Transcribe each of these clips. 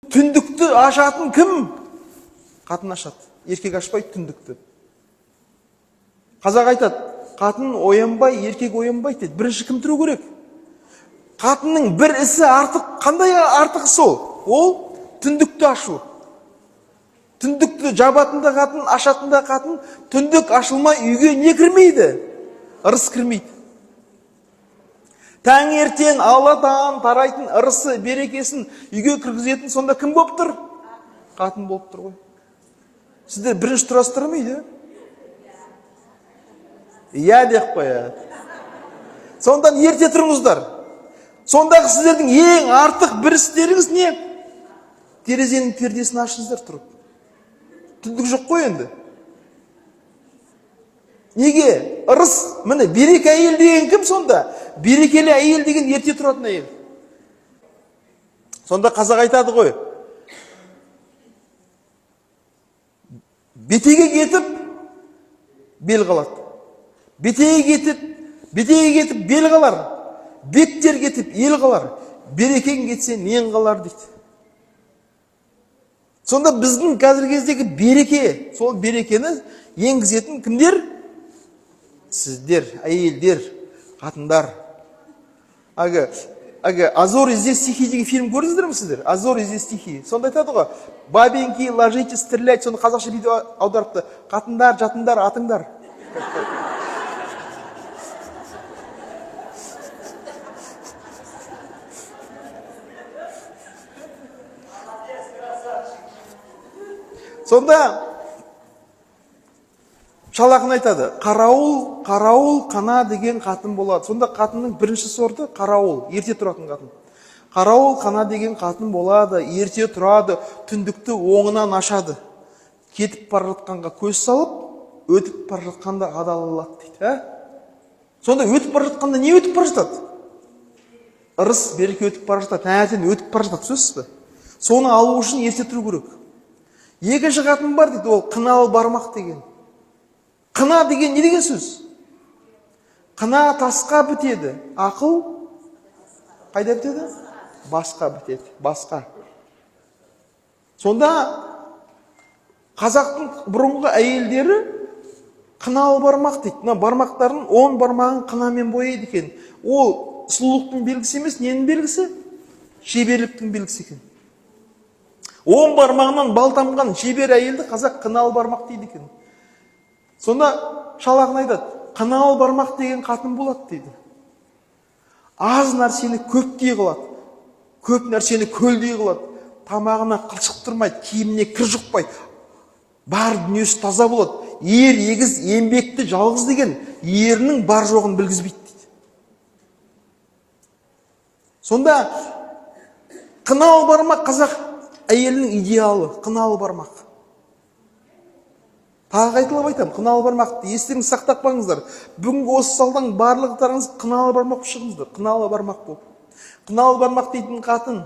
Түндікті ашатын кім? Қатын ашады. Еркек ашпайды түндікті. Қазақ айтады, қатын оянбай, еркек оянбайды дейді. Бірінші кім тұру керек? Қатынның бір ісі артық, қандай артық іс ол? Ол түндікті ашу. Түндікті жабатын да қатын, ашатын да қатын. Түндік ашылмай үйге не кірмейді? Ырыс кірмейді. Таңертең Алладан тарайтын ырысы, берекесін үйге кіргізетін сонда кім болып тұр? Қатын болып тұр ғой. Сіздер бірінші тұрасыздар ма үйде? Иә деп қояды. Сондан ерте тұрыңыздар. Сондағы сіздердің ең артық бір істеріңіз не? Терезенің пердесін ашыңыздар тұрып. Түндік жоқ қой енді. Неге? Ырыс, міне, береке әйел деген кім сонда? Берекелі әйел деген ерте тұратын әйел. Сонда қазақ айтады ғой, бетеге кетіп бел қалады. Бетеге кетіп бел қалар, беттер кетіп ел қалар, берекең кетсе нең қалар дейді. Сонда біздің қазіргі кездегі береке, сол берекені енгізетін кімдер? Сіздер, әйелдер, қатындар. Әлгі «А зори здесь тихие» деген фильм көрдіңіздер ме сіздер? «А зори здесь тихие». Сонда айтады ғой, бабеньки, ложитесь стрелять, соны қазақша бүйтіп аударыпты. Қатындар, жатыңдар, атыңдар. Сонда Шал ақын айтады, қарауыл, қарауыл қана деген қатын болады. Сонда қатынның бірінші сорты қарауыл, ерте тұратын қатын. Қарауыл қана деген қатын болады, ерте тұрады, түндікті оңынан ашады. Кетіп бара жатқанға көз салып, өтіп бара жатқанда адал алады дейді. Ә? Сонда өтіп бара жатқанда не өтіп бара жатады? Ырыс, береке өтіп бара жатады, таңертең өтіп бара жатады, түсінесіз бе? Соны алу үшін ерте тұру керек. Екінші қатын бар дейді, ол қыналы бармақ деген. Қына деген не деген сөз? Қына тасқа бітеді, ақыл қайда бітеді? Басқа бітеді, басқа. Сонда қазақтың бұрынғы әйелдері қыналы бармақ дейді. Мына бармақтарын, 10 бармағын қынамен бояйды екен. Ол сұлулықтың белгісі емес, ненің белгісі? Шеберліктің белгісі екен. 10 бармағынан бал тамған шебер әйелді қазақ қыналы бармақ дейді екен. Сонда шал ақын айтады, қыналы бармақ деген қатын болады дейді. Аз нәрсені көптей қылады, көп нәрсені көлдей қылады, тамағына қылшық тұрмайды, киіміне кір жұқпайды, бар дүниесі таза болады. Ер егіз еңбекті жалғыз деген ерінің бар жоғын білгізбейді дейді. Сонда қыналы бармақ қазақ әйелінің идеалы, қыналы бармақ. Тағы қайталап айтамын, қыналы бармақты естеріңізде сақтап қалыңыздар. Бүгінгі осы залдан барлықтарыңыз қыналы бармақ болып шығыңыздар, қыналы бармақ болып. Қыналы бармақ дейтін қатын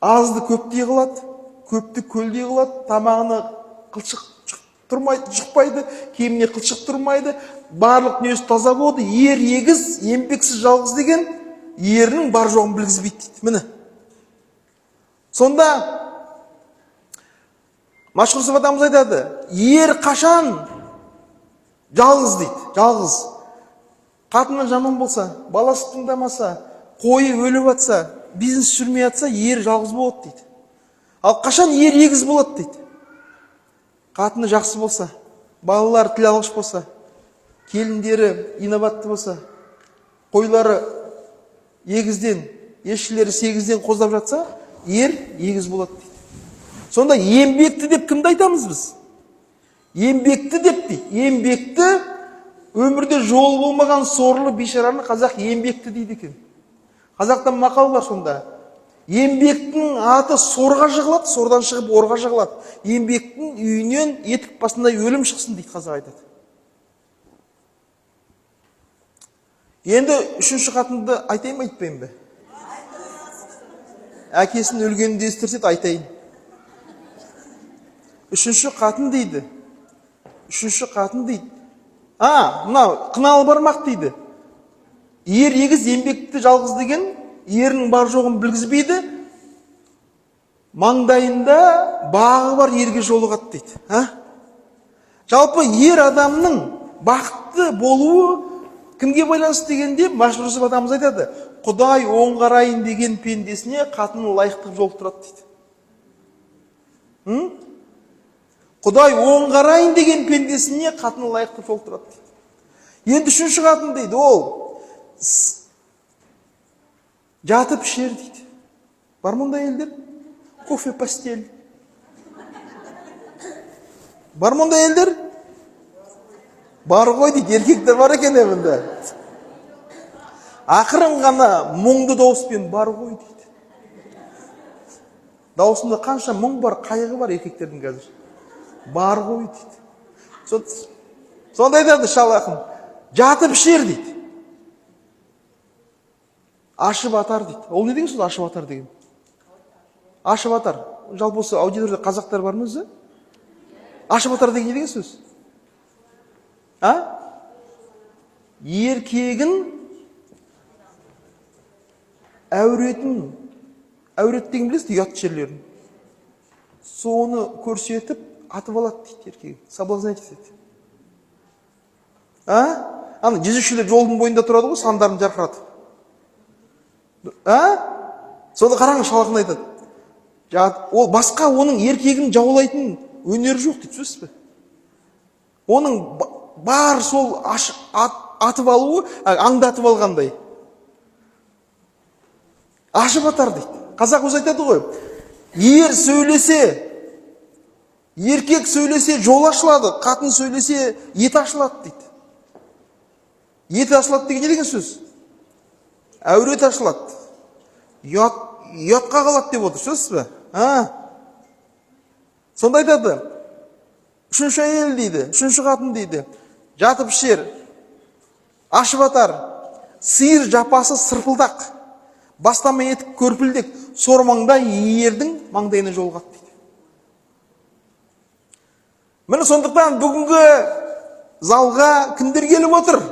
азды көптей қылады, көпті көлдей қылады, тамағына қылшық тұрмайды, жұқпайды, киіміне қылшық тұрмайды, барлық дүниесі таза болады. Ер егіз еңбексіз жалғыз деген ерінің бар жоғын білгізбейді дейді. Міне. Сонда Мәшһүр атамыз айтады, ер қашан жалғыз дейді, жалғыз. Қатыны жаман болса, баласы тыңдамаса, қойы өліп жатса, бизнес жүрмей жатса, ер жалғыз болады дейді. Ал қашан ер егіз болады дейді? Қатыны жақсы болса, балалары тіл алғыш болса, келіндері инабатты болса, қойлары егізден, ешкілері сегізден қоздап жатса, ер егіз болады дейді. Сонда еңбекті деп кімді айтамыз біз? Еңбекті деп дейді. Еңбекті өмірде жолы болмаған сорлы бейшараны қазақ еңбекті дейді екен. Қазақта мақал бар сонда. Еңбектің аты сорға жығылады, сордан шығып орға жығылады. Еңбектің үйінен етік басындай өлім шықсын дейді қазақ айтады. Енді үшінші қатынды айтайын ба, айтпайын ба? Әкесінің өлгенін де естірсе айтайын. Үшінші қатын дейді. Үшінші қатын дейді. Мынау қыналы бармақ дейді. Ер егіз еңбекті жалғыз деген ерінің бар жоғын білгізбейді, Маңдайында бағы бар ерге жолығады дейді. А? Жалпы ер адамның бақытты болуы кімге байланысты дегенде, Мәшһүр Жүсіп атамыз айтады: «Құдай оңғарайын деген пендесіне қатынын лайықты қылып жолықтырады», – дейді. М? Құдай оңғарайын деген пендесіне қатынын лайықты қылып жолықтырады дейді. Енді үшінші қатын дейді, ол жатып ішер дейді. Бар ма ондай әйелдер? Кофе постель. Бар ма ондай әйелдер? Бар ғой дейді, еркектер бар екен мында. Ақырын ғана мұңды дауыспен «бар ғой» дейді. Дауысында қанша мұң бар, қайғы бар еркектердің қазір. «Бар ғой» дейді. Сонда айтады шал ақын, жатып ішер дейді. Ашып атар дейді. Ол не деген сөз, ашып атар деген? Ашып атар. Жалпы осы аудиторияда қазақтар бар ма өзі? Ашып атар деген не деген сөз? А? Еркегін әуретін, әурет деген білесіз, ұят жерлерін. Соны көрсетіп атып алады дейді еркегі. Соблазнять етеді. А? Ана жезөкшелер жолдың бойында тұрады ғой, сандарын жарқыратып. А? Соны қараңыз, шал ақын айтады. Ол басқа оның еркегін жаулайтын өнері жоқ дейді, түсінесіз бе? Оның бар сол атып алуы, аңдатып алғандай. Ашып атар дейді. Қазақ өзі айтады ғой, ер сөйлесе, еркек сөйлесе жол ашылады, қатын сөйлесе ет ашылады дейді. Ет ашылады деген не деген сөз? Әурет ашылады. Ұят, ұятқа қалады деп отыр, түсінесіз бе? А? Сонда айтады, үшінші әйел дейді, үшінші қатын дейді, жатып ішер, ашып атар, сиыр жапасы сырпылдақ, бастама етік көрпілдек, сор маңдай ердің маңдайына жолығады дейді. Міне, сондықтан бүгінгі залға кімдер келіп отыр?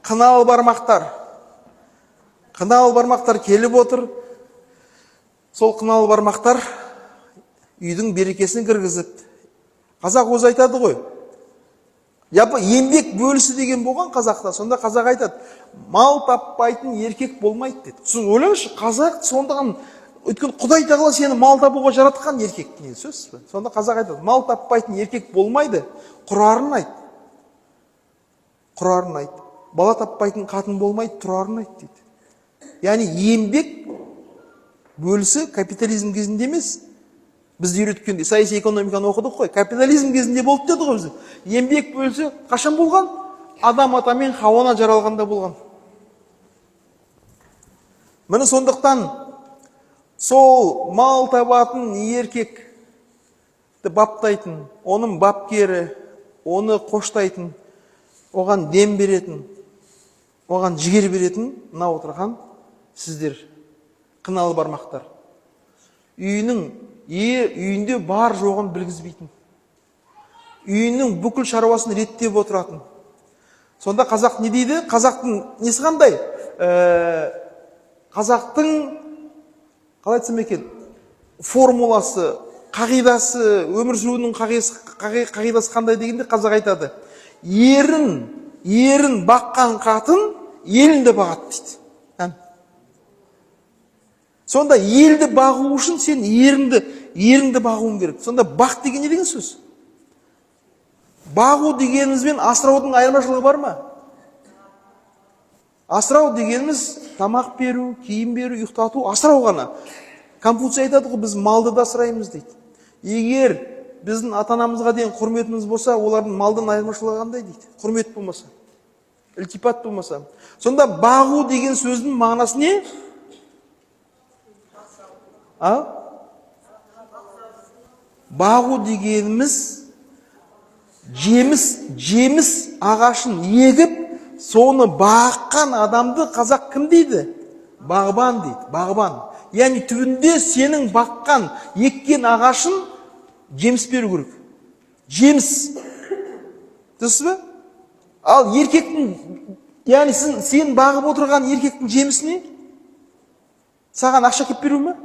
Қыналы бармақтар. Қыналы бармақтар келіп отыр. Сол қыналы бармақтар үйдің берекесін кіргізіп, қазақ өзі айтады ғой, жалпы еңбек бөлісі деген болған қазақта. Сонда қазақ айтады, мал таппайтын еркек болмайды дейді. Сіз ойлаңызшы, қазақ сондаған, өйткені Құдай тағала сені мал табуға жаратқан еркек деген сөз бе? Сонда қазақ айтады, мал таппайтын еркек болмайды, құрарын айт. Құрарын айт. Бала таппайтын қатын болмайды, тұрарын айт дейді. Яғни еңбек бөлісі капитализм кезінде емес, бізді үйреткенде саяси экономиканы оқыдық қой, капитализм кезінде болды деді ғой бізде. Еңбек бөлісі қашан болған? Адам ата мен Хауа ана жаралғанда болған. Міне, сондықтан сол мал табатын еркекті баптайтын, оның бапкері, оны қоштайтын, оған дем беретін, оған жігер беретін мына отырған сіздер, қыналы бармақтар. Үйінің үйінде бар жоғын білгізбейтін, үйінің бүкіл шаруасын реттеп отыратын. Сонда қазақ не дейді? Қазақтың несі қандай? Қазақтың, қалай айтсам екен, формуласы, қағидасы, өмір сүруінің қағидасы қандай дегенде, қазақ айтады: Ерін баққан қатын елін де бағады», – дейді. Ән. Сонда елді бағу үшін сен еріңді бағуың керек. Сонда бақ деген не деген сөз? Бағу дегенімізбен асыраудың айырмашылығы бар ма? Асырау дегеніміз тамақ беру, киім беру, ұйықтату, асырау ғана. Конфуций айтады ғой, біз малды да асыраймыз дейді. Егер біздің ата анамызға деген құрметіміз болса, олардың малдан айырмашылығы қандай дейді? Құрмет болмаса, ілтипат болмаса. Сонда бағу деген сөздің мағынасы не? А? Бағу дегеніміз жеміс ағашын егіп, соны баққан адамды қазақ кім дейді? Бағбан дейді, бағбан. Яғни түбінде сенің баққан, еккен ағашын жеміс беру керек. Жеміс. Дұрыс па? Ал еркектің, яғни сен бағып отырған еркектің жемісі не? Саған ақша әкеліп беру ме?